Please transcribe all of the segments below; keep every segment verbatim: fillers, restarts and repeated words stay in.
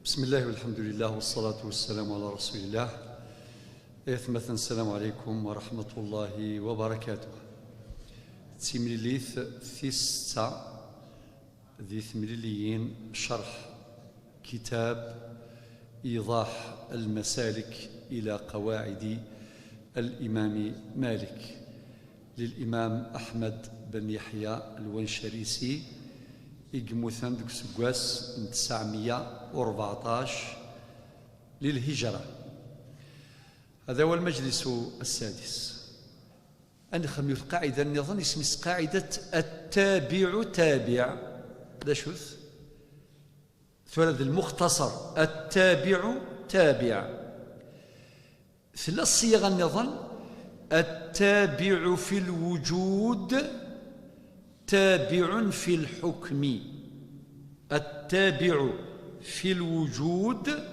بسم الله والحمد لله والصلاة والسلام على رسول الله. Ay atmaten, السلام عليكم ورحمة الله وبركاته. D timlilit tis setta di temliliyin cerḥ kitab إيضاح المسالك إلى قواعد الإمام مالك للإمام أحمد بن يحيى الونشريسي, i yemmuten deg useggas n tesɛemya u rbeɛṭac للهجرة. هذا هو المجلس السادس. Ad nexdem yiwet lqaɛida nniḍen, isem-is qaaɛidat التابع تابع. D acu-t? Tura d lmuxtasar, التابع تابع. Tella ṣṣiyaɣa nniḍen: التابع في الوجود تابع في الحكم. التابع في الوجود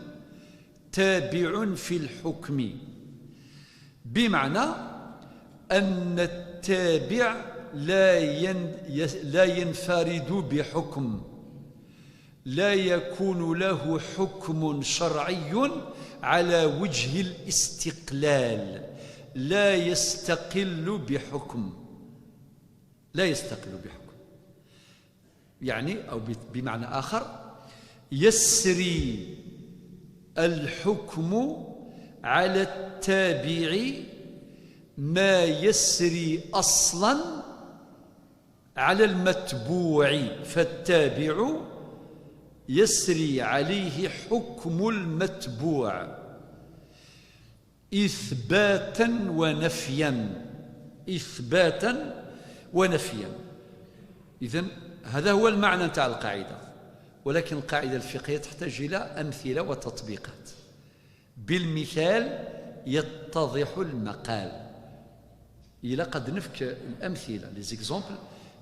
تابع في الحكم. بمعنى أن التابع لا ين-، لا ينفرد بحكم، لا يكون له حكم شرعي على وجه الاستقلال، لا يستقل بحكم، لا يستقل بحكم. يعني، أو ب-، بمعنى آخر، يسري الحكم على التابع ما يسري أصلا على المتبوع، فالتابع يسري عليه حكم المتبوع إثباتا ونفيا، إثباتا ونفيا. إذن هذا هو المعنى تاع القاعدة، ولكن القاعدة الفقهية تحتاج إلى أمثلة وتطبيقات. بالمثال يتضح المقال. Ilaq ad nefk الأمثلة, les exemples,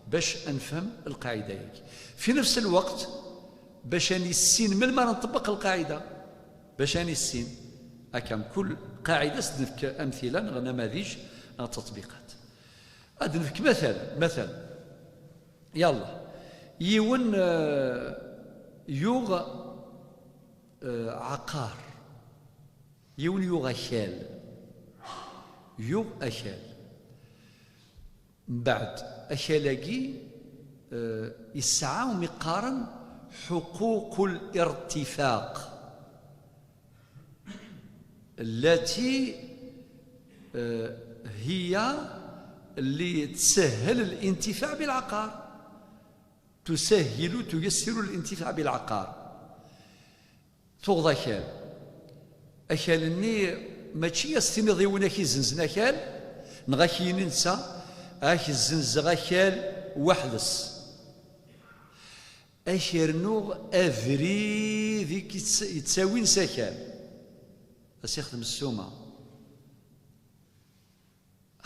باش نفهم القاعدة ياك. في نفس الوقت باش نسين من ما نطبق القاعدة، باش نسين أكم كل قاعدة نفك أمثلة نغ نماذج نغ تطبيقات. أد نفك مثلا، مثلا يلا يون آه، يوغ آه، عقار. Yiwen yuɣ akal. Yuɣ akal. Mbeɛd, akal-agi, eh, yesɛa umi qqaren حقوق الارتفاق التي, eh, هي اللي تسهل الانتفاع بالعقار. تسهل، تيسر الانتفاع بالعقار. Tuɣeḍ akal. Akal-nni mačči a s-tiniḍ i win a k-izenzen akal, neɣ a k-yini netta, a k-zzenzeɣ akal weḥd-s. A k-rnuɣ abrid i k-yett-, yettawin s akal. A s-ixdem ssuma.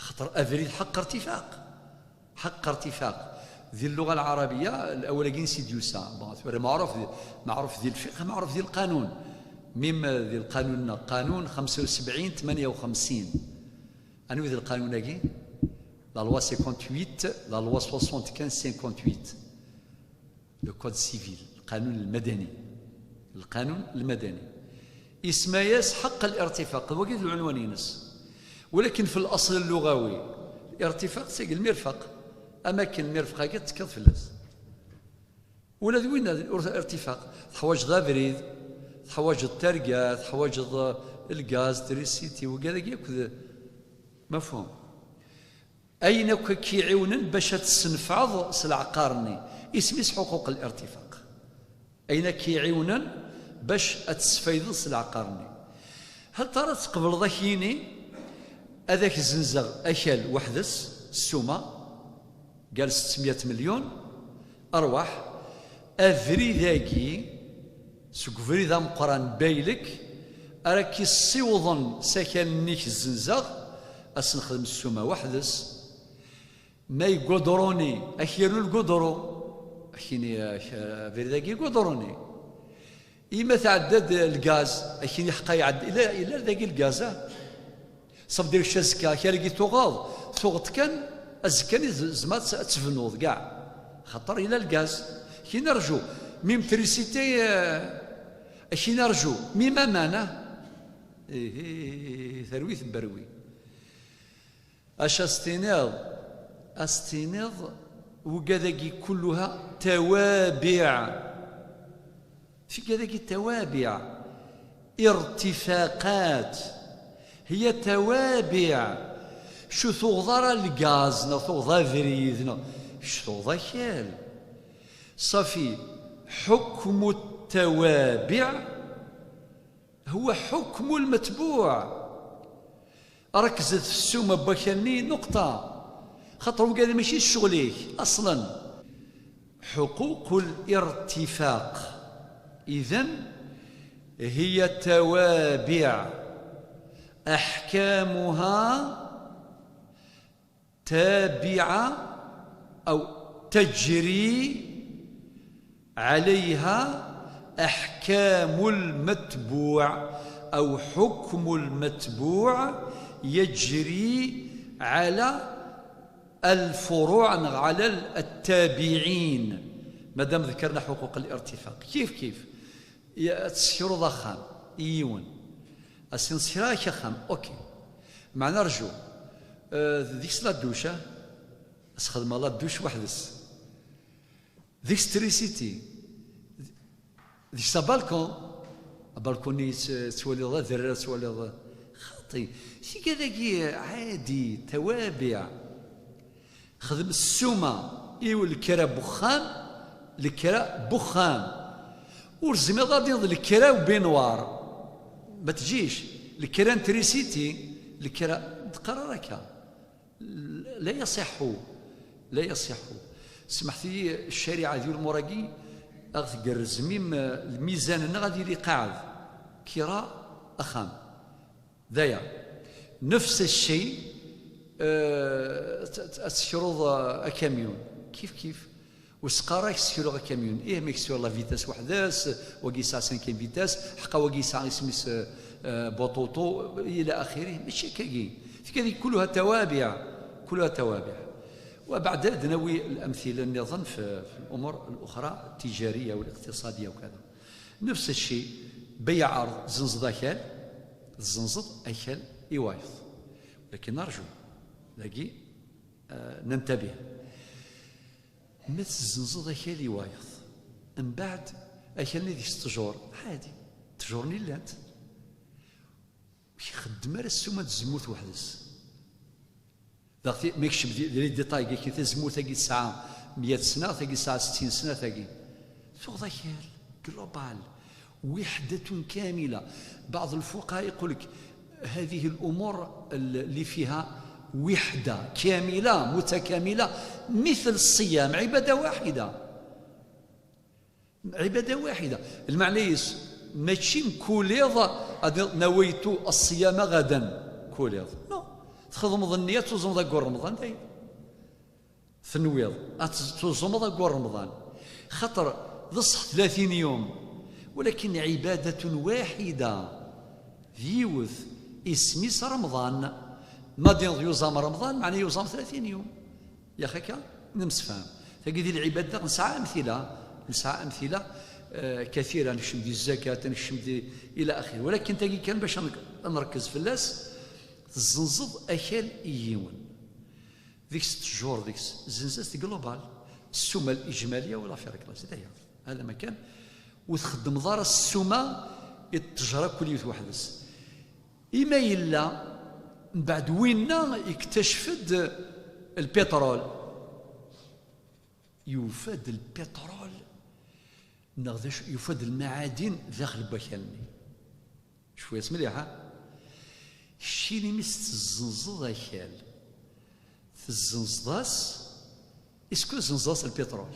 Xaṭer abrid ḥeqq irtifaq. ḥeqq irtifaq. Di lluɣa lɛarabiya, awal-agi i s-d-yusa. Bon, tura meɛruf di, meɛruf di lfiqh, meɛruf di lqanun. Mim di lqanun-nneɣ, qanun xemsa u sebɛin tmanya u xemsin. Anwi d lqanun-agi? La loi cinquante-huit, la loi soixante-quinze cinquante-huit. Le code civil, القانون المدني. القانون المدني. Isemma-yas حق الارتفاق, d wagi d lɛunwan-ines. Walakin في الأصل اللغوي, الارتفاق, seg lmirfaq. Am akken lmirfaq-agi tekkiḍ fell-as. Ula d winna, ur-, irtifaq. Teḥwaǧeḍ abrid, teḥwaǧeḍ targa, teḥwaǧeḍ, eh, lgaz, trisiti, wigad-agi akk d, mafhum. Ayen akk i k-iɛiwnen bac ad tessenfɛeḍ s leɛqar-nni, isem-is حقوق الارتفاق. Ayen akk i k-iɛiwnen bac ad tesfaydeḍ s leɛqar-nni. Hal tara tqebleḍ ad k-yini ad ak-zzenzeɣ akal weḥd-s, ssuma, قال ستمية مليون، أرواح. Abrid-agi, seg ubrid ameqqran n Baylek, ara k-issiwḍen s akal-nni k-zzenzeɣ, ad s-nexdem ssuma weḥd-s. Ma yeggudruni, ad k-yernu lgudru. Ad k-yini, eh, abrid-agi yeggudruni. Ima tɛedda-d lgaz, ad k-yini ḥqa iɛedda, ila, ila dagi lgaz, ah. Ça veut dire kečč azekka, akal-agi tuɣeḍ, tuɣeḍ kan, azekka-nni z-, tzemreḍ ad tebnuḍ, kkaɛ. Xaṭer yella lgaz. Kini rju, même trisiti, eh, Akin arju, mi mamana? Ihi, terwi tebberwi. Acu as-tiniḍ? As-tiniḍ, wigad-agi kulluha tawabiɛ. Tigad-agi tawabiɛ. Irtifaqat. Hiya tawabiɛ. Cu tuɣeḍ ara lgaz, neɣ tuɣeḍ abrid, neɣ cu tuɣeḍ akal. Ṣafi, ḥukmu ttawabiɛ huwa ḥukmu lmetbuɛ. Rekzet f ssuma n wakal-nni, nuqṭa. Xaṭer wigad mačči d ccɣel-ik, aṣlan. حقوق الارتفاق. إذن هي توابع أحكامها تابعة أو تجري عليها أحكام المتبوع أو حكم المتبوع يجري على الفروع، على التابعين. مادام ذكرنا حقوق الارتفاق، كيف كيف. يا، تسكروا ضخام، يون. أسين سكراك خام، أوكي. معنى رجو. آه، ديك لا دوشة، أسخدم لا دوش وحدس. ديك ستريسيتي. ديك سا بالكون. بالكوني ت-، تواليض، درير تواليض. خاطي. شي كذاكي عادي، توابع. خدم السومة. إيو الكرا بخام، الكرا بخام. ورزمي ضادي الكرا وبينوار. ما تجيش. الكرا نتريسيتي، الكرا دقرا راكا. لا يصح، لا يصح. سمحتي، الشريعة ذي المراقي أغث قرزميم الميزان نغادي لي قاعد كرا أخام. دايا نفس الشيء. آه، ت-، ت-، تسكروض، آه، أكاميون كيف كيف. وسقارك سكرو أكاميون، إيه، ميكسور لا فيتاس وحداس، وقيسا سانكيم فيتاس، حقا وقيسا اسميس، آه، آه، بوطوطو إلى آخره. ماشي كاكي. كذي كلها توابع، كلها توابع. وبعد نوي الأمثلة النظام في، في الأمور الأخرى التجارية والاقتصادية وكذا. نفس الشيء، بيع عرض، زنزد أكل، زنزد أكل إوايض. لكن نرجو، لاقي، آه، ننتبه. ما تزنزد أكل إوايض. من بعد، أكل ني ديك التجور، عادي. تجور ني لانت. يخدم على السومة الزموت وحدس. داغ تي-، ما يكشف دي، دي لي ديتاي، قال لك تزموت تاكي تسعة مية سنة، تاكي تسعة ستين سنة، تاكي. سوغ ذاكير، جلوبال. وحدة كاملة. بعض الفقهاء يقول لك هذه الأمور ال-، اللي فيها وحدة كاملة متكاملة مثل الصيام، عبادة واحدة. عبادة واحدة. المعنى يس، ماشي مكوليض، هذا نويت الصيام غدا كوليض. نو. تخدمض النية، توزمض أقول رمضان، دايما. تنويض، أت-، توزمض أقول رمضان. خاطر ضصح ثلاثين يوم، ولكن عبادة واحدة. ديوث، اسميس رمضان. ما دين يوزام رمضان، معناه يوزام ثلاثين يوم. يا خكا، نمسفهم. تاكي دي العبادة نسعى أمثلة، نسعى أمثلة، آه، كثيرة، نكشم دي الزكاة، نكشم دي إلى آخره. ولكن تاكي كان باش نك-، نركز في الناس، تزنزض أكل إيون. ديك ست شهور ديك زنزت جلوبال، السومة الإجمالية ولا في ركلاس، هذا هي. هذا ما كان. وتخدم ضار السومة التجارة كل يوم وحدس. إما إلا من بعد وينا يكتشفد البترول، يوفد البترول، نغدش يوفد المعادن داخل بوكالني. شوية مليحة. شيني مس تزنزض أكال. تزنزضاس، إسكو زنزضاس البترول.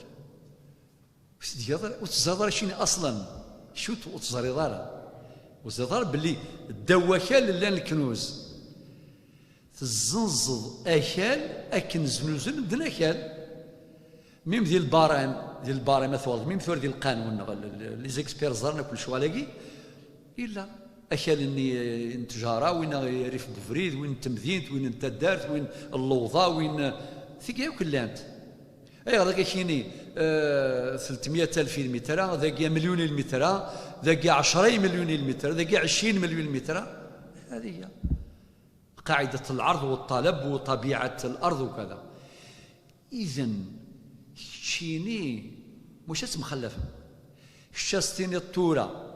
وتزرض شيني أصلا. شو ت-، وتزريض على. وزرض بلي الدواكال اللي الكنوز. تزنزض أكال، أكن زنوزن مدن أكال. ميم ديال البارام، ديال البارام أثوال، ميم ثور ديال القانون، ال-، ال-، لي زيكسبير زرنا كل شوالكي. إلا أكال إني نتجارة، وين ريف بفريد، وين تمدينت، وين انت دارت، وين اللوضة، وين ثقة كلانت. أي غدا كيني آه، ثلاثمية ألف المتر، ذاك مليون المتر، ذاك عشرة مليون المتر، ذاك عشرين مليون المتر. هذه هي قاعدة العرض والطلب وطبيعة الأرض وكذا. إذن، كتشيني مش اسم خلف. كتشاستيني الطورة،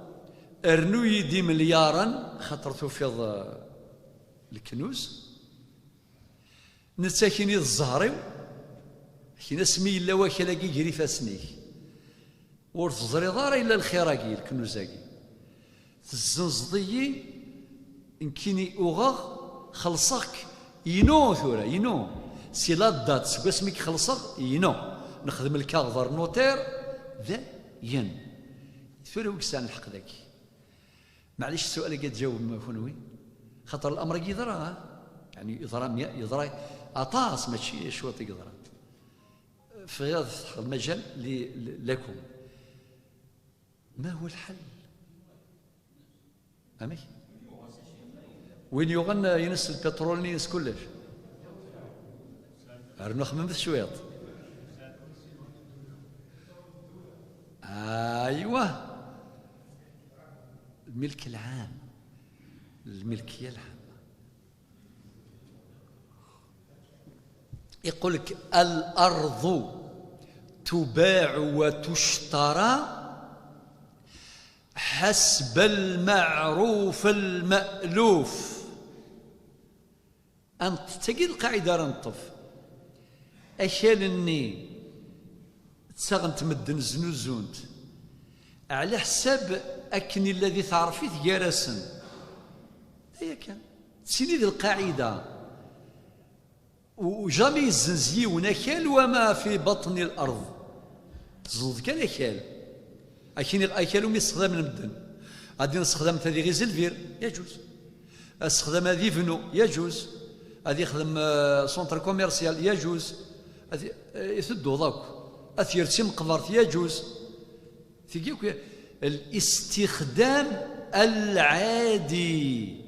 ارنو يدي مليارا خاطر تفيض، آه، الكنوز. نتا كيني الزهريو، كاين اسمي إلا وكلاكي جري فاسنيك. ور تزريض راه إلا الخير أكي، الكنوز أكي. تزنزضيي، نكيني أوغاغ، خلصك، ينو ثورة، ينو. سي لا دات، سكو اسمك خلصك، ينو. نخدم الكاغ ضر نوتير، ذا ين. ثورة وكسان الحق ذاكي. معليش السؤال اللي تجاوب ما كنوي، خاطر الأمر يضرى، ها؟ يعني يضرى مية، يضرى أطاس، ماشي شوط يضرى. في هذا المجال ل-، ل-، لكم. ما هو الحل؟ أمي؟ وين يغنى ينس البترول نينس كلش؟ أرنخ من بث شويط. أيوة. الملك العام، الملكية العامة. يقول لك: "الأرض تباع وتشترى حسب المعروف المألوف". أنت تجي القاعدة راه نطف. أكل الني تساغنت مدن زنوزونت على حساب أكن الذي تعرفي تجارسن. هي كان. سيني ذي القاعدة. وجامي يزنز يون أكل وما في بطن الأرض. تزنز كان أكل. أكن أكل ومي استخدام المدن. غادي نستخدم تادي غير زلفير، يجوز. استخدام هذه فنو، يجوز. هذه يخدم، آه، سونتر كوميرسيال، يجوز. هذه، آه، يسدو ضاك. أثير سيم قبرت، يجوز. تيجي كي-، الاستخدام العادي.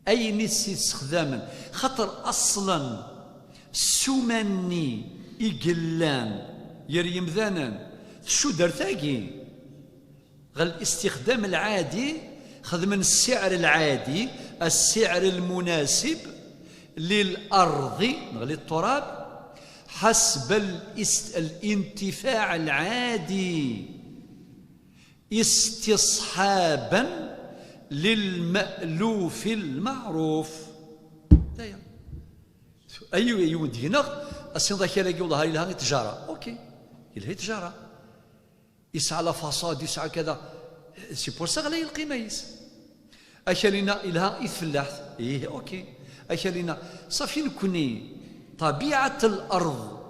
أين يستخدامن؟ خاطر أصلًا السوماني إقلان يريم ذانن شو درتاقي؟ غير الاستخدام العادي، خدمن السعر العادي، السعر المناسب للأرض، نغلي التراب، حسب الاست-، الانتفاع العادي، استصحابا للمألوف المعروف. داير. أي يوم دينغ، أسين ذاك يلا يقول هاي لها تجارة. أوكي. يلهي تجارة. يسعى لا فاصاد، يسعى كذا. سي بور سا غلي القيمة يس. أكلنا إلها إثلاث. إيه، أوكي. أكلنا. صافي نكوني طبيعة الأرض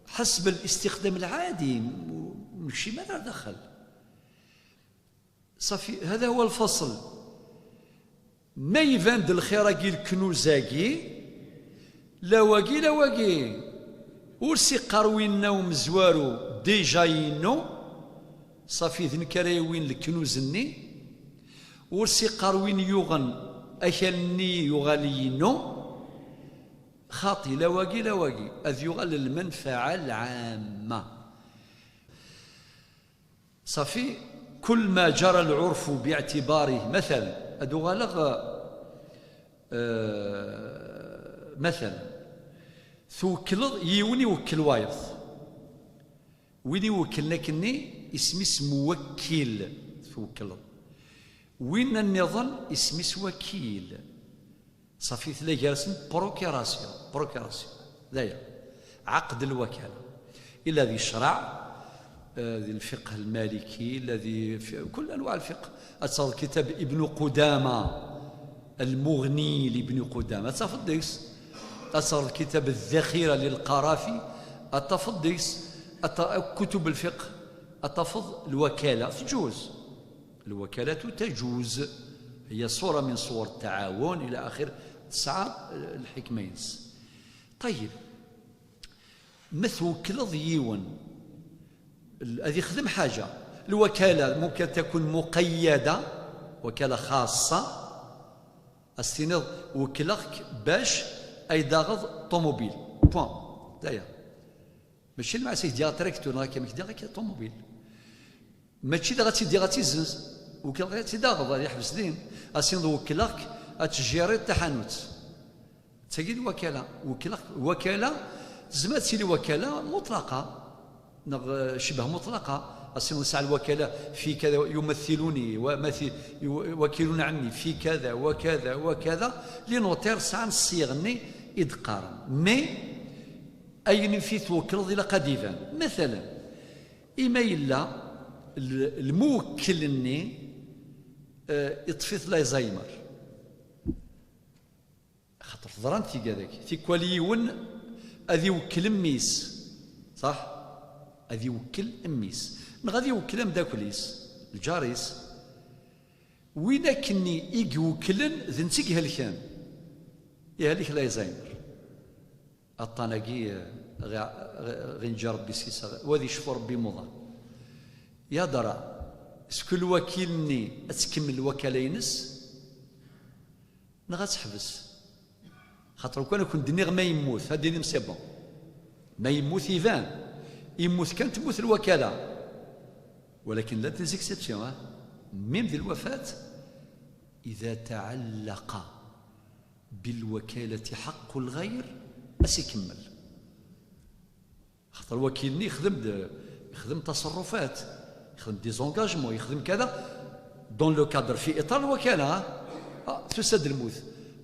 حسب الاستخدام العادي. م-، مشي ما دار دخل. صافي، هذا هو الفصل. ما يبان د الخير أكي الكنوز أكي، لا واقي لا واقي. ور سيقار وين نوم زوارو ديجا ينو. صافي، ذ نكري وين الكنوز ني. ور سيقار وين يوغن أكل ني يغال ينو. خاطي لا واقي لا واقي. أذ يغال المنفعة العامة. صافي، كل ما جرى العرف باعتباره، مثلا، أدو غالغ، آه، مثلا، توكلض يوني وكل وايض. وين يوكل لكني اسمي اسم وكيل، توكلض. وين النظام اسمي اسم وكيل. صافي، تلا جالسين بروكيراسيون، بروكيراسيون. داير عقد الوكالة. إلا ذي الشرع، آه، ذي الفقه المالكي، الذي في كل أنواع الفقه. أتصل كتاب ابن قدامة المغني لابن قدامة، أتصل ديس. أتصل كتاب الذخيرة للقرافي، أتصل ديس. أت-، كتب الفقه، أتفض الوكالة، تجوز. الوكالة تجوز، هي صورة من صور التعاون إلى آخر، تسعى الحكمة ينس. طيب، ما توكلض يون ال-، هذه يخدم حاجة. الوكالة ممكن تكون مقيدة، وكالة خاصة، أستنض وكلغك باش أي داغض طوموبيل. بوان. داير. Mačči lmeɛna i k-d-yaɣ traktur neɣ akka, mi k-d-yaɣ akka ṭumubil. Mačči daɣ ad tt-id-yaɣ ad tt-izzenz. Wekleɣ ad tt-id-aɣeḍ, ad yeḥbes din. Ad s-iniḍ wekleɣ-k ad tejjiriḍ taḥanut. D tagi d wakala. Wekleɣ-k, wakala, tezmer ad tili wakala muṭlaqa. Neɣ, eh, cibeh muṭlaqa. Ad s-iniḍ yesɛa lwakala fi kada, yumathiluni, wa-, mathi-, yu-, wakilun ɛemmi, fi kada, wa kada, wa kada. Les notaires sɛan ṣṣiyɣ-nni i d-qqaren. Mais, ayen i fi twekleḍ ilaq ad iban. Matalan, ima yella l-, lmuwekkel-nni, eh, iṭṭef-it l'Alzheimer. Xaṭer teḍrant tigad-agi. Tikwal yiwen ad iwekkel mmi-s. Ṣaḥ? Ad iwekkel mmi-s. Neɣ ad iwekkel ameddakel-is, lǧar-is. Win akkenni i iwekklen d netta i ihelken. Ihelk l'Alzheimer. Aṭṭan-agi, eh, ɣi-, ɣi-, ɣi-, ɣi-, nǧa Rebbi s-, s-, wa ad icfu Rebbi muḍan. Ya dara, est-ce que lwakil-nni ad tkemmel lwakala-ines? Neɣ ad teḥbes? Xaṭer ukan ad ken-d-nniɣ ma yemmut, ad d-tinim c'est bon. Ma yemmut iban. Yemmut kan temmut lwakala. Walakin llant des exceptions, ah. Même di lwafat, إذا تعلق بالوكالة حق الغير, ad s-ikemmel. Xaṭer wakil-nni yexdem-d, yexdem taṣerrufat, yexdem des engagements, yexdem kada, dans le cadre, fi iṭar lwakala, ah, ah, tusa-d lmut.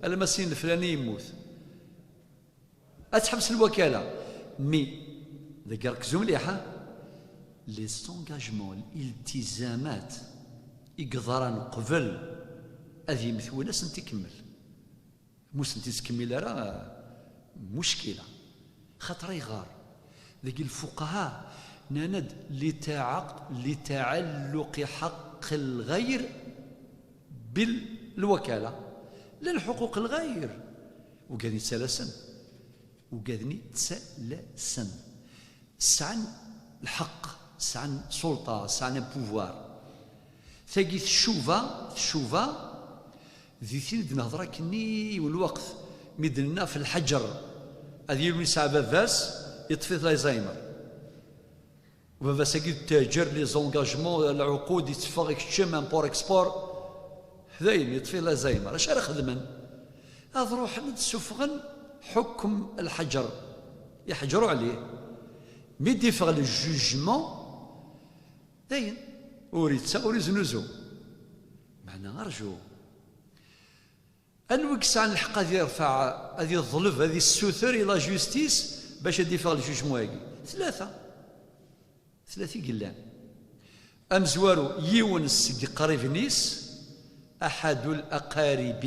Alamma sin leflani yemmut. Ad teḥbes lwakala. Mais, dagi rkzu mliḥ, ah, les engagements, الالتزامات i yeḍran qbel ad yemmet win ad sent-ikemmel. Ma ur sent-yettkemmil ara, muckila. Xaṭer ayɣer? Dagi lfuqaha nnan-d: لتعق-، لتعلق حق الغير بالوكالة، لا الحقوق الغير. Ugaden yettalasen. Ugaden yettalasen. Sɛan lḥeqq, sɛan sulṭa, sɛan un pouvoir. Tagi tcuba, tcuba di tin i d-nehḍer akkenni yiwen lweqt, mi d-nenna f lḥeǧer, ad yili yesɛa baba-s, yeṭṭef-it l'Alzheimer. Baba-s-agi d ttaǧer, les engagements, lɛuqud, yetteffeɣ ikeččem, import, export. Dayen, yeṭṭef-it l'Alzheimer. Acu ara xedmen? Ad ruḥen ad d-ssuffɣen ḥukm lḥeǧer. Iḥeǧru ɛlih. Mi d-iffeɣ le jugement, dayen, ur ittaɣ, ur iznuzu. Meɛna, rju. Anwa i yesɛan lḥeqq ad irfeɛ, ad iḍleb, ad issuter i la justice bac ad d-iffeɣ le jugement-agi? Tlata. Tlata i yellan. Amezwaru, yiwen seg iqriben-is, أحد الأقارب,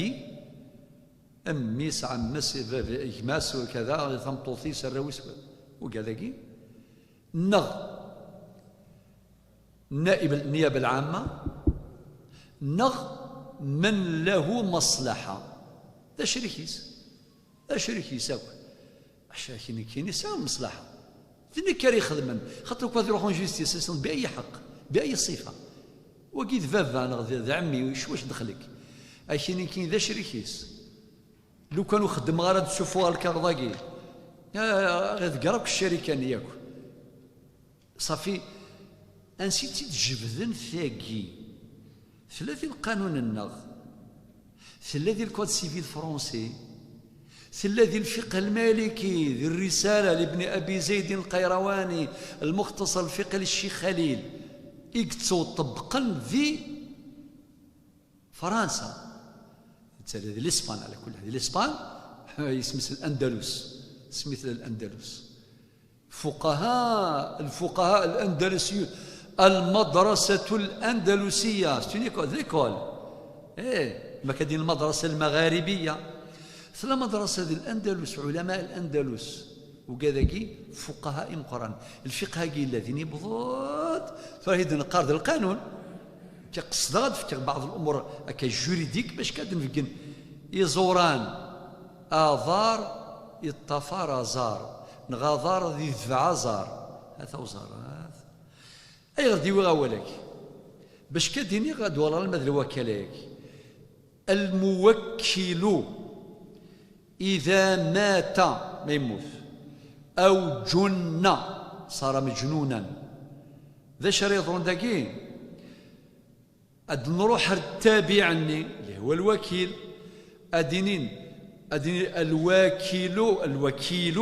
mmi-s, ɛemmi-s, bab-, gma-s, kada, tameṭṭut-is, arraw-is, ugad-agi, neɣ نائب النيابة العامة، neɣ من له مصلحة. D acrik-is. D acrik-is akk. Acrik nekkini sɛiɣ lmeṣlaḥa. D nekk ara ixedmen. Xaṭer ukud ad iruḥ en justice, ad s-, بأي حق؟ بأي صفة؟ Wagi d baba neɣ d, d ɛemmi, cwac dexlek? Akini nekkini d acrik-is. Lukan ur xeddmeɣ ara ad d-ssufuɣeɣ lkaɣeḍ-agi, ah, ad ḍegreɣ akk ccarika-nni yakk. Ṣafi, ansi tt-id-jebden tagi? Tella di lqanun-nneɣ, tella di le code civil français, tella di lfiqh lmaliki, di الرسالة لابن أبي زيد القيرواني، المختصر الفقهي للشيخ خليل, i yettwaṭebbqen di Fransa. Netta d Lispan, ɛla kulli ḥal. Di Lispan, isem-is Al-Andalus. Isem-is Al-Andalus. Fuqaha, lfuqaha al-Andalusiyun. المدرسة الأندلسية. C'est une école, l'école. Eh, ma kan din lmadrasa lmaɣaribiya. Tella madrasa di Landalus, ɛulama Landalus. Ugad-agi, fuqaha imeqqranen. Lfiqh-agi yella din yewweḍ-d, tura i d-neqqar d lqanun. Akka qesdeɣ ad fkeɣ baɛḍ l'umur akka juridique bac kan ad d-nbeggen iẓuran. Aḍar yeṭṭafar aẓar, neɣ aḍar ad yedbeɛ aẓar. Ata uẓar, ata. Ayɣer d-iwiɣ awal-agi? Bac kan ad d-iniɣ ad d-walaɣ alma d lwakala-agi. الموكل إذا مات, ma yemmut, أو جن, صار مجنونا. D acu ara yeḍrun dagi? Ad nruḥ ar ttabiɛ-nni, اللي هو الوكيل. Ad inin, ad inin الوكيل، الوكيل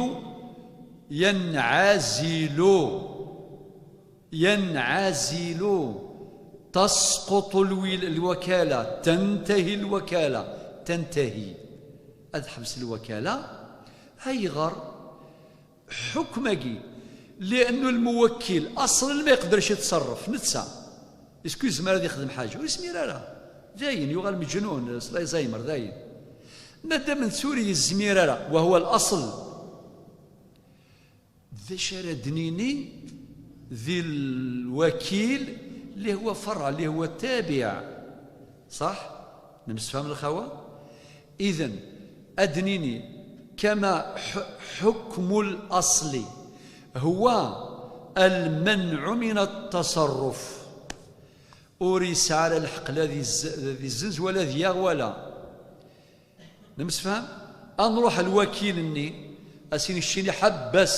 ينعزل، ينعزل. تسقط الول-، الوكالة، تنتهي الوكالة، تنتهي. Ad teḥbes lwakala. Ayɣer? Ḥukm-agi, لأنه الموكل أصلا ما يقدرش يتصرف نتا. Est-ce que يزمر ad yexdem ḥaǧa? Ur yezmir ara. Dayen, yuɣal meǧnun, s l'Alzheimer, dayen. Madam netta ur yezmir ara, وهو الأصل. D acu ara d-nini di lwakil اللي هو فرع، اللي هو تابع؟ صح؟ Nemsefham lxawa? إذن، ad d-nini, كما ح-، حكم الأصل هو المنع من التصرف. Ur yesɛi ara lḥeqq la ad izz-, ad izzenz wala ad yaɣ wala. Nemsefham? Ad nruḥ lwakil-nni, ad s-nini keččini ḥebbes.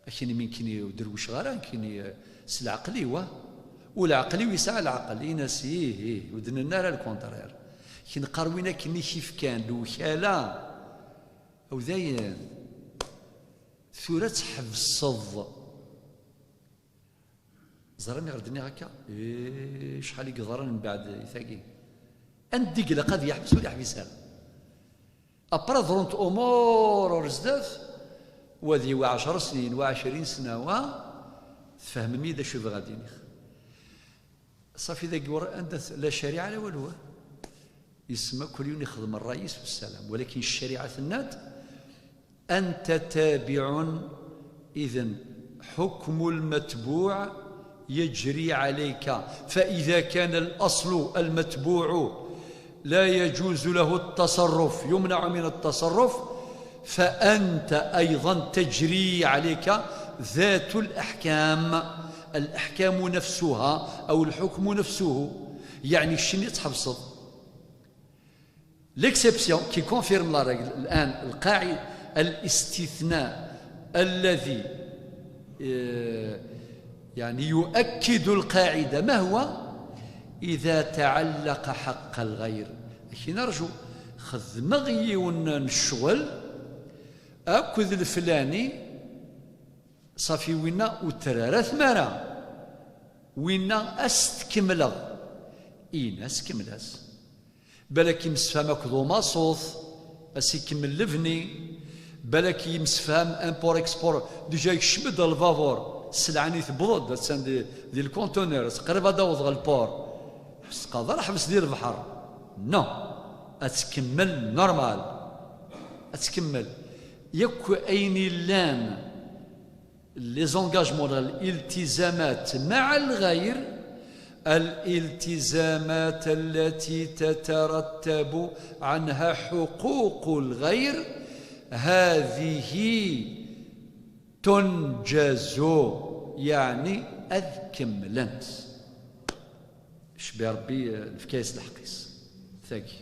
Akini mi nekkini ur derwiceɣ ara, nekkini, eh, s leɛqel-iw, ah. U leɛqel-iw yesɛa leɛqel, in-as ih, ih, ur d-nenna ara le contraire. Nekkini qqar win akken i k-ifkan lewkala. Aw dayen, tura tḥebseḍ. Ẓran i ɣer d-nniɣ akka? Eh, acḥal i yeḍran mbeɛd i tagi. Anda i ilaq ad yeḥbes ur yeḥbis ara. Après ḍrunt umur ɣer zdat, wa d yiwa ɛecra snin, wa ɛecrin sna, wa tfehmem-iyi d acu bɣiɣ ad d-iniɣ. Ṣafi dagi ur-, anda t-, la ccariɛa la walu. Yesma kul yiwen ixdem ṛṛay-is, wassalam. Walakin ccariɛa tenna-d, أنت تابع، إذن حكم المتبوع يجري عليك، فإذا كان الأصل المتبوع لا يجوز له التصرف، يمنع من التصرف، فأنت أيضا تجري عليك ذات الأحكام، الأحكام نفسها أو الحكم نفسه. يعني شنو تحبسط؟ L'exception qui confirme la règle الآن، القاعدة، الاستثناء الذي، آه، يعني يؤكد القاعدة، ما هو؟ إذا تعلق حق الغير. Akken arju, xedmeɣ yiwen n ccɣel akked leflani, ṣafi winna ur terra ara tmara, winna ad s-t-kemmleɣ. Ini-as kemmel-as. Balak yemsefham akked umaṣut, ad s-ikemmel lebni. Balak yemsefham import-export, déjà yekcem-d ɣer lbabur, sselɛa-nni tewweḍ-d, attan di, di lkuntunir, qrib ad d-taweḍ ɣer lport. Ur s-teqqareḍ ara ḥbes di lebḥer. Non, ad tkemmel normal. Ad tkemmel. Yakk ayen yellan les engagements, الالتزامات مع الغير، الالتزامات التي تترتب عنها حقوق الغير، هذه تنجز، يعني ad kemmlent. Cbi Rebbi, eh, nefka-yas lḥeqq-is. Tagi.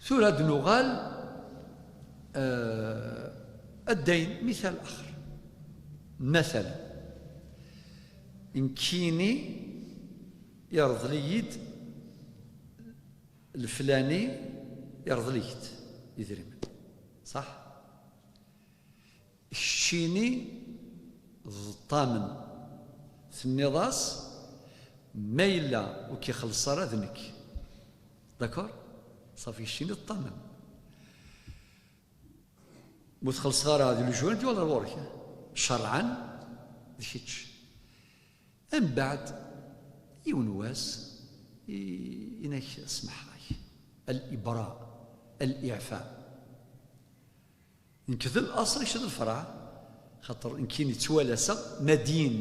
Tura ad nuɣal, eh, ad d-ayen, مثال آخر. Matalan, nekkini yerḍel-iyi-d leflani, yerḍel-iyi-d idrimen. Ṣaḥ? Keččini d ṭṭamen. Tenniḍ-as, ma yella ur k-ixelleṣ ara d nekk. D'accord? Ṣafi, keččini d ṭṭamen. Ma ur txellṣeḍ ara di leǧwar, ad yuɣal ɣer ɣur-k. Cerɛan, d kečč. Mbeɛd, yiwen wass, i-, inak smeḥreɣ-ak. الإبراء، الإعفاء. Nekk d laṣel, kečč d lferɛ, xaṭer nekkini ttwalaseɣ madin,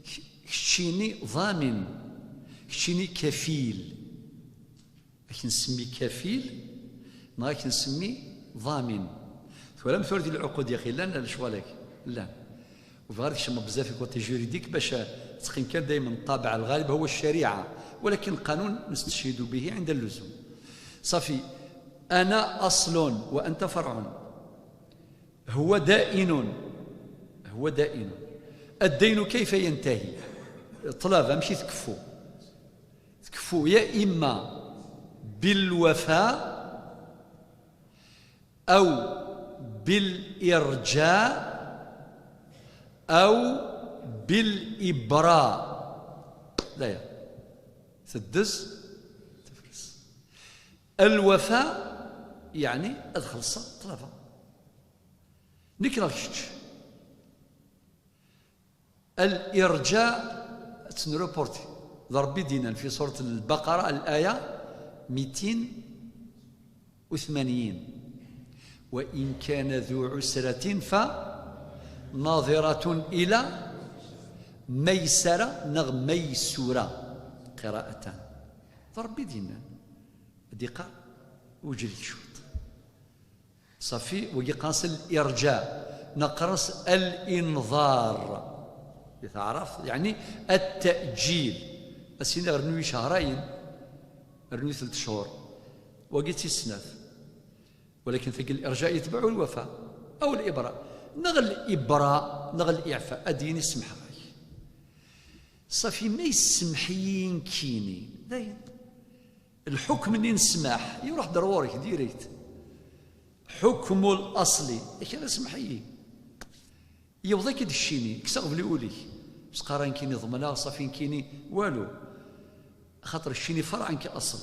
k-, keččini ḍamin, keččini kafil. Ad k-nsemmi kafil, neɣ ad k-nsemmi ḍamin. Twalam tura di lɛuqud, yaxi, llan lecɣal-agi? Llan. Ur bɣiɣ ara ad kecmeɣ bezzaf i côté juridique, bac ad teqqim kan daymen ṭṭabeɛ الغالب هو الشريعة، ولكن القانون نستشهد به عند اللزوم. صافي، أنا أصل وأنت فرع، هو دائن، هو دائن. الدين كيف ينتهي؟ الطلب أمشي تكفو، تكفو يا إما بالوفاء أو بالإرجاء أو بالإبراء. لا يا سدس تفرس. الوفاء يعني أدخل الصلاة طلبة. نكره شتش. الإرجاء تنروبورتي. ضربي دينا في سورة البقرة الآية ميتين وثمانين: وإن كان ذو عسرة فناظرة إلى ميسرة نغ ميسورة، قراءتان. ضربي دينا دقة وجل شوط. صافي، ويقاس الإرجاء، نقرس الإنظار. يتعرف يعني التأجيل. أسينا رنوي شهرين، رنوي ثلاث شهور، وقيت السنة. ولكن ثقل الإرجاء يتبع الوفاء أو الإبراء. نغ الإبراء، نغ الإعفاء، أديني السمحة. صافي، ما يسمحيين كيني داين. الحكم اللي نسمح يروح درورك ديريكت. حكم الأصلي، لكن اسمح لي. يوضيك الشيني، كسغ بلي أوليك. بس قران كيني ضمنا، صافي كيني والو. خاطر الشيني فرع عن كأصل.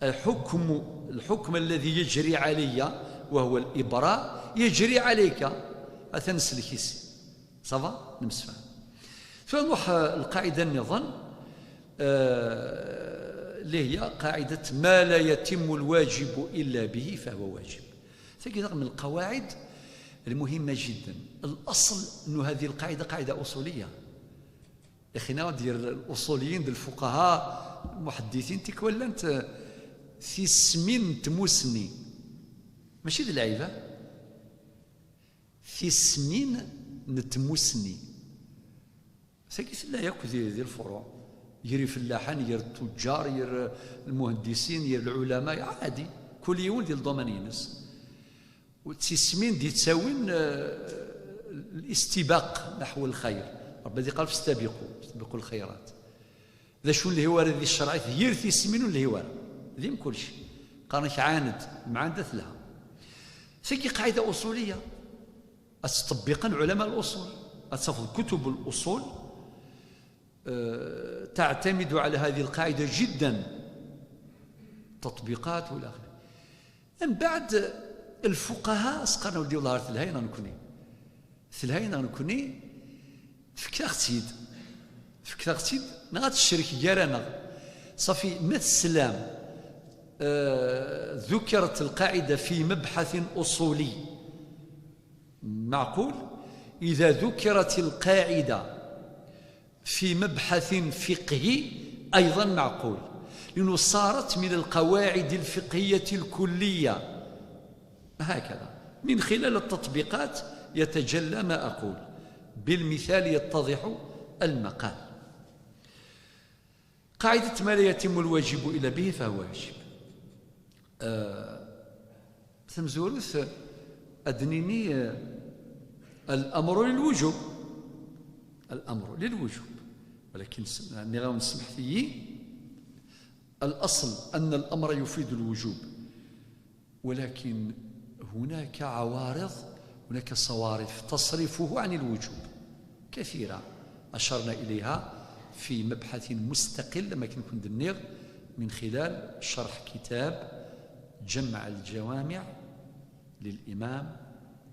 الحكم، الحكم الذي يجري علي وهو الإبراء يجري عليك. أثنسلكيسي. صافا نمسفهم. فنروح القاعدة النظام، آه، اللي هي قاعدة ما لا يتم الواجب إلا به فهو واجب. تجد من القواعد المهمة جدا. الأصل أن هذه القاعدة قاعدة أصولية. يا أخي، ناو دير الأصوليين، ديال الفقهاء، المحدثين، تيكون لانت في سمين تموسني. ماشي ذي العيبة. في سمين نتموسني. ساكي سلا ياك ذي، ذي الفروع. يري فلاحين، يري التجار، يري المهندسين، يري العلماء، عادي. كل يوم ديال الدومين ينس. وتسمين دي تساوين، آه، الاستباق نحو الخير. ربي دي قال: "فاستبقوا، استبقوا الخيرات". ذا شو اللي هو ذي الشرع؟ يرثي سمين اللي هو ذي كل شيء. قال لك: "عاند، معاندة لها". ثقي قاعدة أصولية. أتطبقا علماء الأصول. أتفضل كتب الأصول، آه، تعتمد على هذه القاعدة جدا. تطبيقات والى آخره. من بعد الفقهاء سقرنا ودي والله تلهينا نكوني. تلهينا نكوني. فكاغتيد. فكاغتيد. نغات الشرك جارنا. صافي، ما السلام. آه، ذكرت القاعدة في مبحث أصولي. معقول؟ إذا ذكرت القاعدة في مبحث فقهي أيضا معقول، لأنه صارت من القواعد الفقهية الكلية. هكذا من خلال التطبيقات يتجلى ما أقول، بالمثال يتضح المقال. قاعدة ما لا يتم الواجب إلا به فهو واجب. آه، تمزوروث أدنيني، آه، الأمر للوجوب. الأمر للوجوب. ولكن س-، نغاو نسمح فيه. الأصل أن الأمر يفيد الوجوب، ولكن هناك عوارض، هناك صوارف تصرفه عن الوجوب كثيرة أشرنا إليها في مبحث مستقل لما كنت ندير من خلال شرح كتاب جمع الجوامع للإمام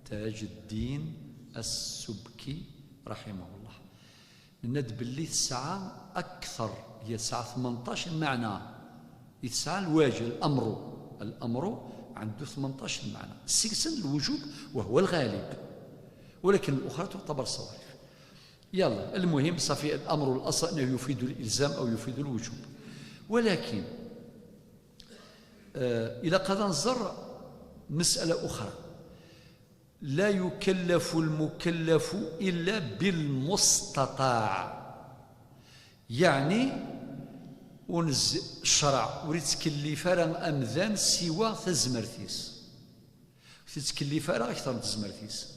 تاج الدين السبكي رحمه الله. نناد باللي الساعة أكثر، هي الساعة ثمنطاش معنى. الساعة الواجب، الأمر، الأمر عنده ثمنطاش معنى. السكسن الوجوب وهو الغالب، ولكن الأخرى تعتبر صوارف. يلا، المهم صافي، الأمر الأصل أنه يفيد الإلزام أو يفيد الوجوب. ولكن، آه، إلى قد نزر مسألة أخرى. لا يكلف المكلف إلا بالمستطاع. يعني، ونز-، الشرع ور يتكلف راه أمذان سوى تزمرتيس. تتكلف راه أكثر من تزمرتيس.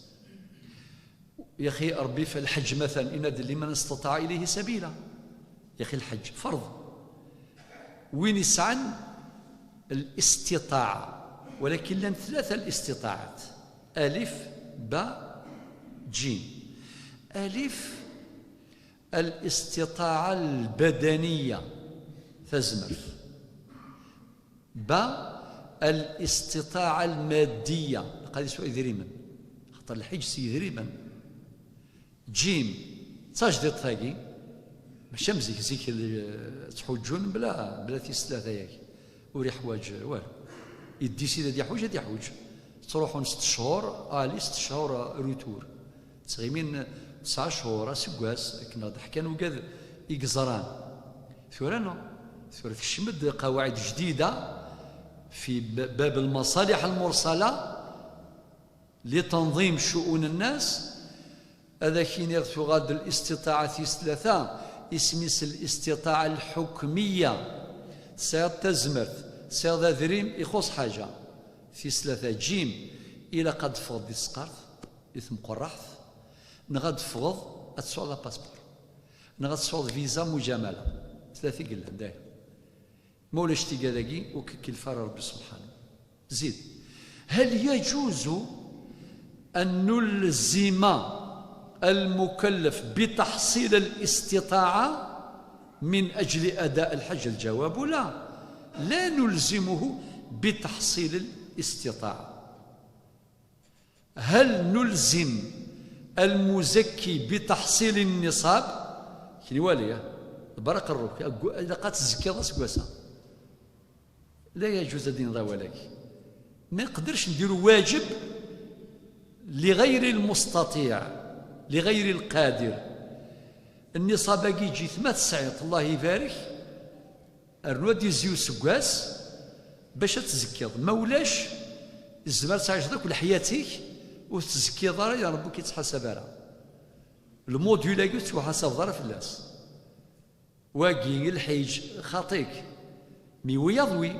يا أخي، ربي في الحج مثلا إن لمن استطاع إليه سبيلا. يا أخي، الحج فرض. وين يسعن الاستطاعة؟ ولكن لن ثلاثة الاستطاعات: ألف، باء، جيم. ألف، الاستطاعة البدنية، تزمرت. باء، الاستطاعة المادية، قال يسوى إذريمن، خاطر الحج سي إذريمن. جيم، تاجديط تاقي، ماشي مزيك زيك اللي تحوجون بلا، بلا تيس ثلاثة ياك، وري حواج والو. يدي سيدي دي حوج، دي حوج. تروحون ست شهور، آلي ست شهور روتور. تغيمين تسع شهور، أسقاس، كنا ضحكان وقاد يقزران. ثورة نو، ثورة تكشمد قواعد جديدة في باب المصالح المرسلة لتنظيم شؤون الناس. هذا كينيغ تغاد الاستطاعة في ثلاثة، اسميس الاستطاعة الحكمية. سير تزمرت، سير ذا ذريم يخص حاجة. في ثلاثة جيم، إلا قد فض السقارت، إثم قرحت، نغاد فض أتسوى باسبور، نغاد فض فيزا مجاملة. ثلاثة قلنا داير. ما ولاش تيقا ذاكي وكيكلفار ربي سبحانه. زيد، هل يجوز أن نلزم المكلف بتحصيل الاستطاعة من أجل أداء الحج؟ الجواب لا، لا نلزمه بتحصيل الاستطاعة. هل نلزم المزكي بتحصيل النصاب؟ كني والي برق الروك إذا قات الزكية سكواسا. لا يجوز الدين ضوالك. ما يقدرش نديرو واجب لغير المستطيع، لغير القادر. النصاب يجي ثمات سعيط، الله يبارك، أرنو دي زيو سقاس باش تزكيض. ما ولاش، الزمان تعيش ذاك لحياتك وتزكيض راه يا ربك يتحاسب راه. الموديول يقول تحاسب ضرب في الناس. واقي الحيج خاطيك، مي وياض وي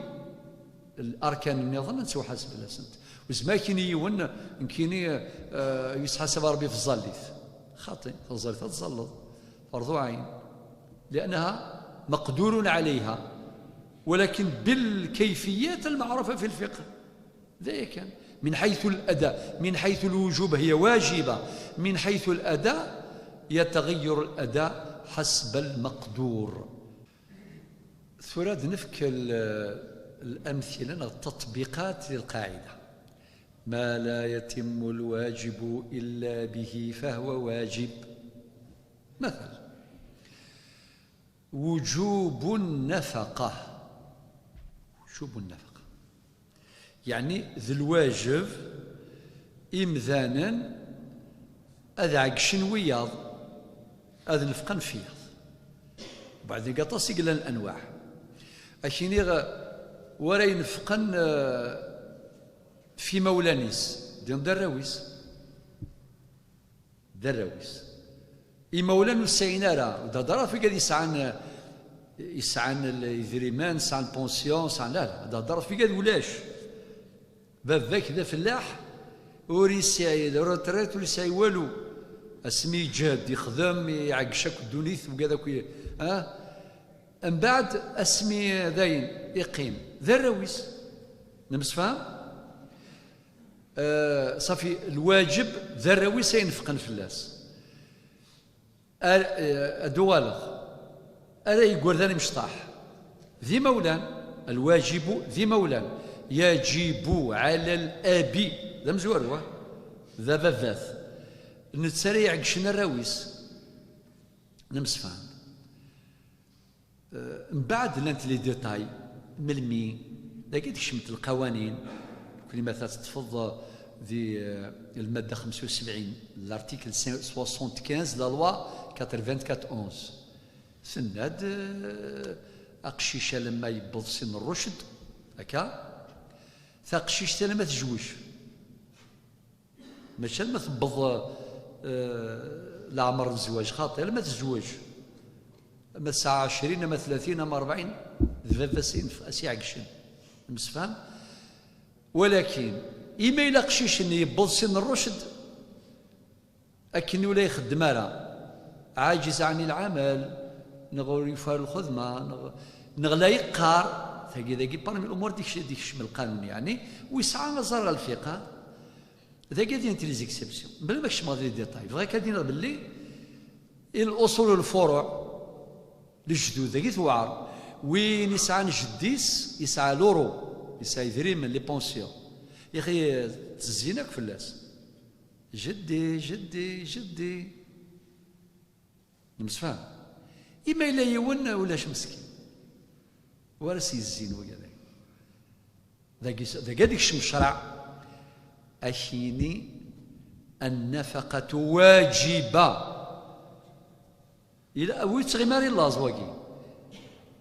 الأركان النظام نتوحاسب على سنت. وزما كيني يون نكيني، آه، يتحاسب ربي في الزليت. خاطي، في الزليت تزلط. فرض عين. لأنها مقدور عليها، ولكن بالكيفيات المعروفة في الفقه. ذا كان من حيث الأداء، من حيث الوجوب هي واجبة، من حيث الأداء يتغير الأداء حسب المقدور. ثورة نفك ال-، الأمثلة، التطبيقات للقاعدة: ما لا يتم الواجب إلا به فهو واجب. مثلا، وجوب النفقة. وجوب النفقة. يعني ذي الواجب إمذانا أذ عقشن وياض، أذ نفقن فياض. وبعدين قطاس يقلن الأنواع. أكيني غ-، ورا ينفقن، آه، في مولانيس، دين دراويس. D arraw-is. Imawlan ur sɛin ara, d hḍeṛ ɣef wigad yesɛan, yesɛan l-, idrimen, sɛan pension, sɛan, la, la, d hḍeṛ ɣef wigad ulac. Baba-k d afellaḥ, ur yesɛi la retraite, ur yesɛi walu. Asmi yeǧhed, yexdem, iɛeggec akk ddunit, wigad akk i-, ah? Mbeɛd, asmi dayen iqqim, d arraw-is. Nemsefham? Eh, ṣafi, lwaǧeb d arraw-is ay nefqen fell-as. Ar, eh, ad uɣaleɣ. Ara igerdan imecṭaḥ. D imawlan. Lwaǧibu d imawlan. Yaǧibu ɛala l-abi. D amezwaru, wa? D ababat. Netta ara iɛeggcen arraw-is. Nemsefham. Eh, mbeɛd llant les détails, melmi, dagi tekcem-d lqawanin, nekni ma teṭṭfeḍ di, eh, lmadda xemsa u sebɛin, l'article soixante-quinze, la loi quatre-vingt-quatre onze. Tenna-d, eh, aqcic alamma yewweḍ sin n rrucd, akka, taqcict alamma tejwej. Mačči alma tewweḍ, eh, leɛmer n zzwaǧ, xaṭi, alma tezweǧ. Ama tesɛa ɛecrin, ama tlatin, ama rebɛin, d baba-s i nef-, as iɛeggcen. Nemsefham? Walakin, imi yella aqcic-nni yewweḍ sin n rrucd, Akken ur la ixeddem ara, ɛaǧiz ɛni lɛamal, neɣ ur yufi ara lxedma, neɣ, neɣ la yeqqar, tagi dagi parmi l'umur d-ikc-, d-ikcem lqanun, yeɛni, u yesɛa aẓar ɣer lfiqh, dagi ad yinti les exceptions. Bla ma kecmeɣ di détail, bɣiɣ kan ad d-iniɣ belli i l'usul u lfuruɛ, lejdud, dagi tewɛer. Win yesɛan jeddi-s, yesɛa l'euro, yesɛa idrimen, les pensions. Ixi, tezzin akk fell-as. Jeddi, jeddi, jeddi. Nemsefham? I ma yella yiwen ulac meskin, ur ara s-yezzin wigad-agi. Dagi, dagi ad ikcem ccreɛ, ad k-yini: "النفقة واجبة". Yella, ur yettɣimi ara i laẓ wagi.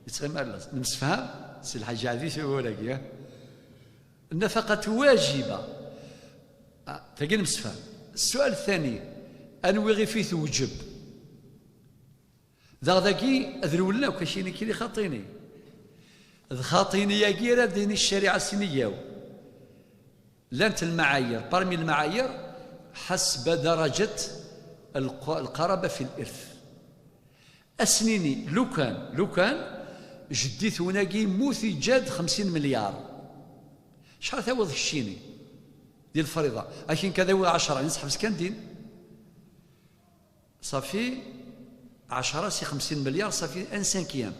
Yettɣimi ara i laẓ. Nemsefham? Si Lḥaǧ Ɛdi, wagi, ha? النفقة واجبة. Ah, tagi nemsefham. السؤال الثاني, anwi ɣef i tewǧeb? Daɣ dagi, ad rewlen akk, akini kili xaṭini. D xaṭini-agi ara d-tini ccariɛa s inigaw. Llant lmaɛayir, parmi lmaɛayir, حسب درجة الق-, القرابة في الإرث. Ad s-nini, lukan, lukan, jeddi-twen-agi yemmut, yeǧǧa-d xemsin milyar. Acḥal tawiḍ keččini di lfriḍa? Akin kan ad awiɣ ɛecṛa, neseḥbes kan din. Safi, ɛecṛa si xemsin milyar, safi un cinquième.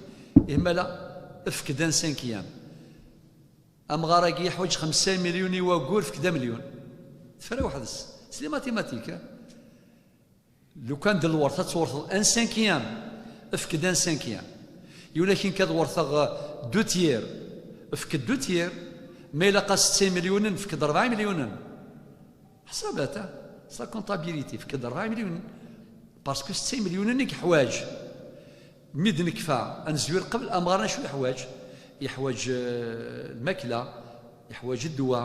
Ihmala, efk-d un cinquième. Amɣar-agi yeḥwaǧ xemsa milyun i waggur, efk-d amelyun. Tefra weḥd-s. C'est les mathématiques, hein. Lukan d lwert, ad twerteḍ un cinquième, efk-d un cinquième. Yiwen akin kan ad werteɣ, euh, deux tiers, efk-d deux tiers. Ma ilaq-as setta milyunen, efk-d rebɛa milyunen. Ḥsabat, ah, c'est la comptabilité, efk-d rebɛa milyunen. Parce que setta milyunen i yeḥwaǧ. Mi d-nekfa, ad nezwir qbel, amɣar acu yeḥwaǧ? Yeḥwaǧ, euh, lmakla, yeḥwaǧ ddwa,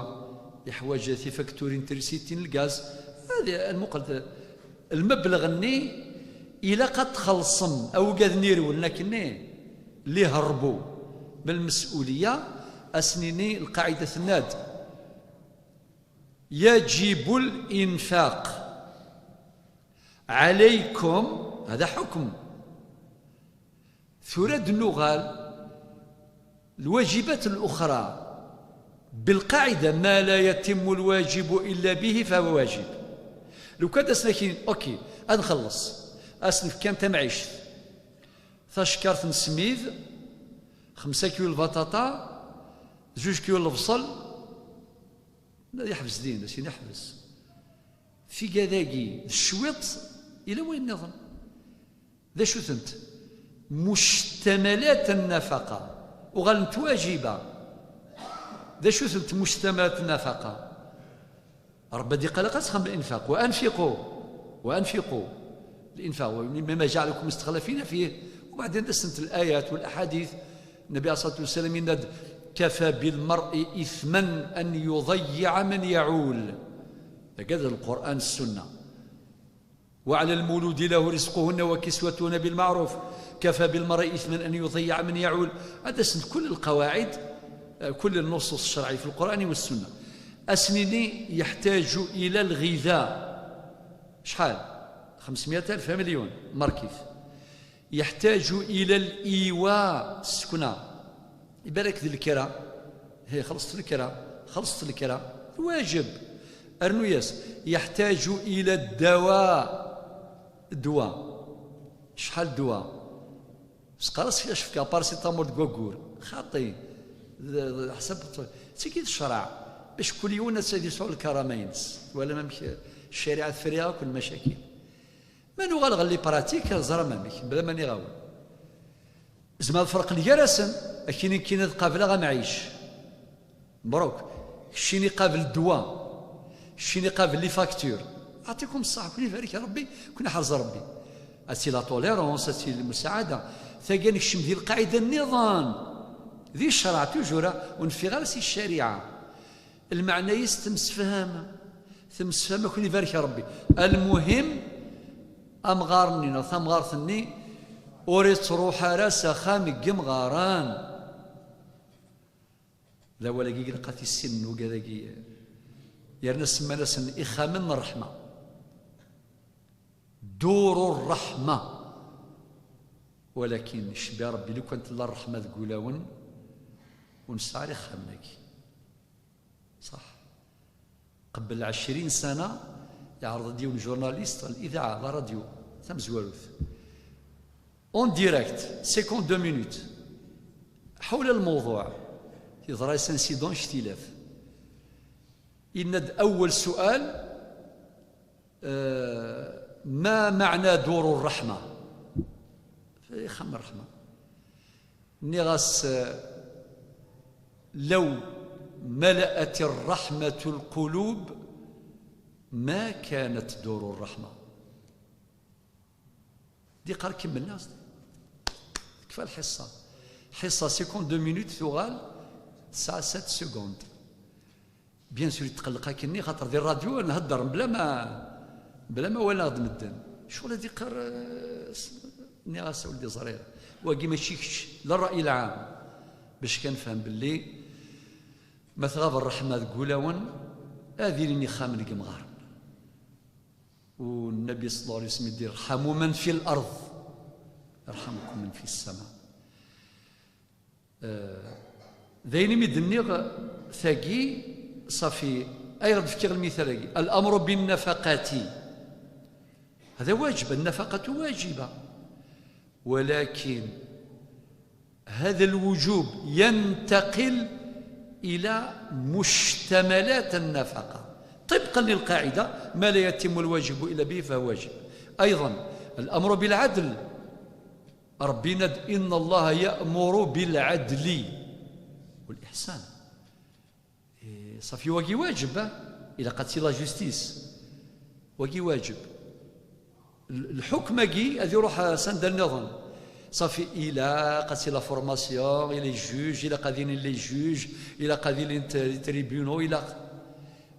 yeḥwaǧ tifakturin n trisiti, n lgaz. Hadi, ad nmuqel, lmebleɣ-nni ilaq ad txellṣem, awgad-nni irewlen akkenni, li herbu min lmes'uliya, ad s-nini lqaɛida tenna-d: يجب الإنفاق عليكم، هذا حكم. Tura ad nuɣal الواجبات الأخرى. بالقاعدة ما لا يتم الواجب إلا به فهو واجب. Lukan ad s-nini, ok, ad nxelleṣ, ad s-nefk kan tamɛict, tacekkart n smid, xemsa kilu lbaṭaṭa, zuǧ kilu lebṣel, ad yeḥbes din, ad s-yini ḥbes. Tigad-agi d cwiṭ, yella wayen nniḍen. D acu-tent? مشتملات النفقة. Uɣalent واجبة. D acu-tent مشتملات النفقة? Rebbi ad iqal ad txemmem الإنفاق. وأنفقوا. وأنفقوا. الإنفاق. مما جعلكم مستخلفين فيه. وبعدين ad sent الآيات والأحاديث. النبي عليه الصلاة والسلام yenna-d: "كفى بالمرء إثما أن يضيع من يعول". Dagi d Lqur'an d Ssunna. "وعلى المولود له رزقهن وكسوتهن بالمعروف، كفى بالمرء إثما أن يضيع من يعول". Ad sent كل القواعد، آه، كل النصوص الشرعية في القرآن والسنة. Ad s-nini يحتاج إلى الغذاء. شحال؟ خمسمية ألف، مليون، markit. يحتاج إلى الإيواء، السكنة. Ibarak d lekra. He, xelṣet lekra. Xelṣet lekra. واجب. Rnu-yas. يحتاج إلى الدواء. Ddwa. Acḥal ddwa? Sqaras kif cefka paracetamol deg waggur. Xaṭi. D, d, ḥsab, d tigi d ccreɛ. Bac kul yiwen ad s-, ad yesɛu lkarama-ines. Twalam amek ccariɛa tefri akk lmacakil. Ma nuɣal ɣer les pratiques, teẓram amek, bla ma nniɣ-awen. Zeɛma lferq n gar-asen, akini kkin ad qableɣ amɛic. Mebruk. Keččini qabel ddwa. Keččini qabel les factures. Ɛṭikum ṣṣaḥ, ken ibarek Rebbi, ken iḥrez Rebbi. Ad tili la tolérance, ad tili lmusaɛada. Tagi ad nekcem di lqaɛida nniḍen. Di ccreɛ, toujours, ur neffiɣ ara si ccariɛa. Lmeɛna-is temsefham. Temsefham, ad ken-ibarek Rebbi. Almuhim, amɣar-nni neɣ tamɣart-nni ur ittruḥ ara s axxam n yimɣaren. D awal-agi i ilaq ad t-issinen wigad-agi. Yerna semman-asen ixxamen n ṛṛeḥma. دور الرحمة. ولكن شبي ربي لو كانت الله الرحمة تقول ون ونسعى لخمنك. صح. قبل عشرين سنة يعرض لي journaliste الإذاعة، la radio، تمزوروث. En direct، cinquante-deux minutes. حول الموضوع. يضرى incident اختلاف. إن أول سؤال، آه، ما معنى دور الرحمة؟ يخم الرحمة. نغاس، آه، لو ملأت الرحمة القلوب ما كانت دور الرحمة. دي قال كملنا. تكفى الحصة. حصة cinquante-deux minutes تغال ساعة sept secondes. Bien sûr يتقلق كني خاطر دي الراديو نهدر بلا ما بلا ما ولا غد مدن. شغل دي قر ني غاس ولدي صغير. واقي ماشي كش لا الرأي العام. باش كنفهم باللي ما تغاب الرحمة تقول ون هذه اللي خام نقمغار. والنبي صلى الله عليه وسلم يدير: "ارحموا من في الأرض يرحمكم من في السماء". آه، داين مي دنيغ ثاقي صافي. أي رد فكيغ المثال هاقي. الأمر بالنفقة هذا واجب، النفقة واجبة، ولكن هذا الوجوب ينتقل إلى مشتملات النفقة طبقا للقاعدة: "ما لا يتم الواجب إلا به فهو واجب". أيضا الأمر بالعدل، ربنا د-، "إن الله يأمر بالعدل والإحسان". إيه، صافي واقي واجب، ها؟ إلا قاتي la justice واقي واجب. ال-، الحكم كي هذه يروح سند النظام. صافي إلا قاتي la formation إلى juge، إلا قادين les juges، إلا قادين les tribunaux، إلا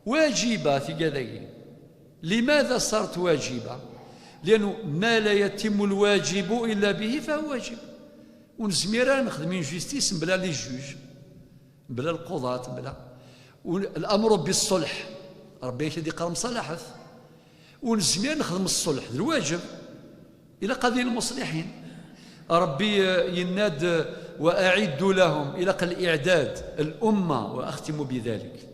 واجبة في كذا. لماذا صارت واجبة؟ لأنه ما لا يتم الواجب إلا به فهو واجب. ونزمير نخدم une justice بلا les juges، بلا القضاة، بلا. والأمر بالصلح، ربي كي يقرا مصالحة. ونزمير نخدم الصلح، هذا الواجب. إلا قاضي المصلحين. ربي يناد: "وأعدوا لهم"، إلى قال الإعداد، الأمة، وأختم بذلك.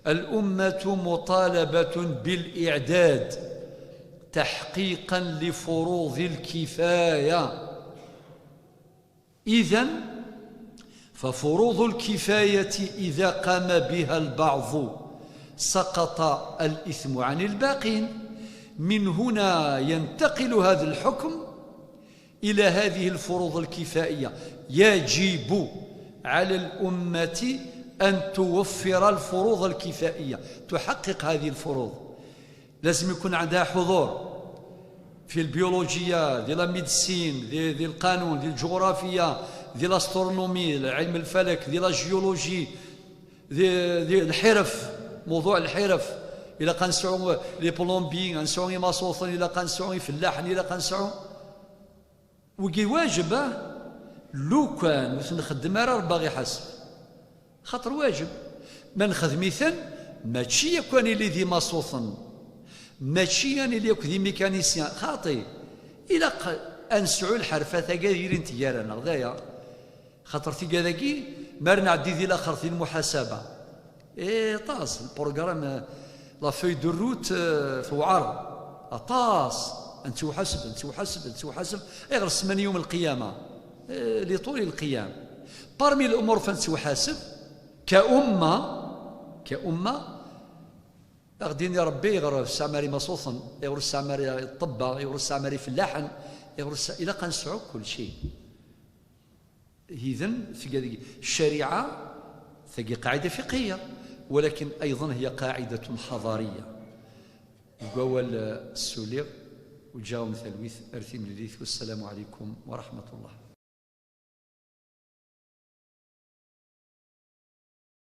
الأمة مطالبة بالإعداد تحقيقا لفروض الكفاية. إذن ففروض الكفاية إذا قام بها البعض سقط الإثم عن الباقين. من هنا ينتقل هذا الحكم إلى هذه الفروض الكفائية. يجب على الأمة أن توفر الفروض الكفائية، تحقق هذه الفروض. لازم يكون عندها حضور في البيولوجيا، دي la médecine، دي، دي القانون، دي الجغرافيا، دي l'astronomie، علم الفلك، دي la géologie، دي، دي الحرف، موضوع الحرف. إلا كان سعو les plombiers، نسعو إماصوصن، إلا كان سعو فلاحن، إلا كان سعو وكي واجب، آه، لو كان ور ت-نخدم أرا ربي غيحاسب. خاطر واجب. ما نخدميثن، ماشي يكون اللي ذي ماسوطن. ماشي يعني اللي يكون ذي ميكانيسيان. خاطي. إلا ق-، أنسعو الحرفة ثقا يرين تجارة نغذايا. خاطر ثقا ذاكي، ما رنعدي ذي الآخر في المحاسبة. إيه، طاس، البروغرام، آه، la feuille de route، آه، توعر. أطاس، أنت وحسب، أنت وحسب، أنت وحسب. إيه، غير السمانية يوم القيامة. إيه، لطول القيام. Parmi الأمور فنت وحاسب، كأمة، كأمة، أغديني ربي غير السعماري مصوصن، غير السعماري الطبة، غير السعماري فلاحا، غير الس-، إلا قنسعو كل شيء. إذن تقال الشريعة تقي قاعدة فقهية، ولكن أيضًا هي قاعدة حضارية. وقوال السوليغ وجاوم ثلويث أرثي مليليث، والسلام عليكم ورحمة الله.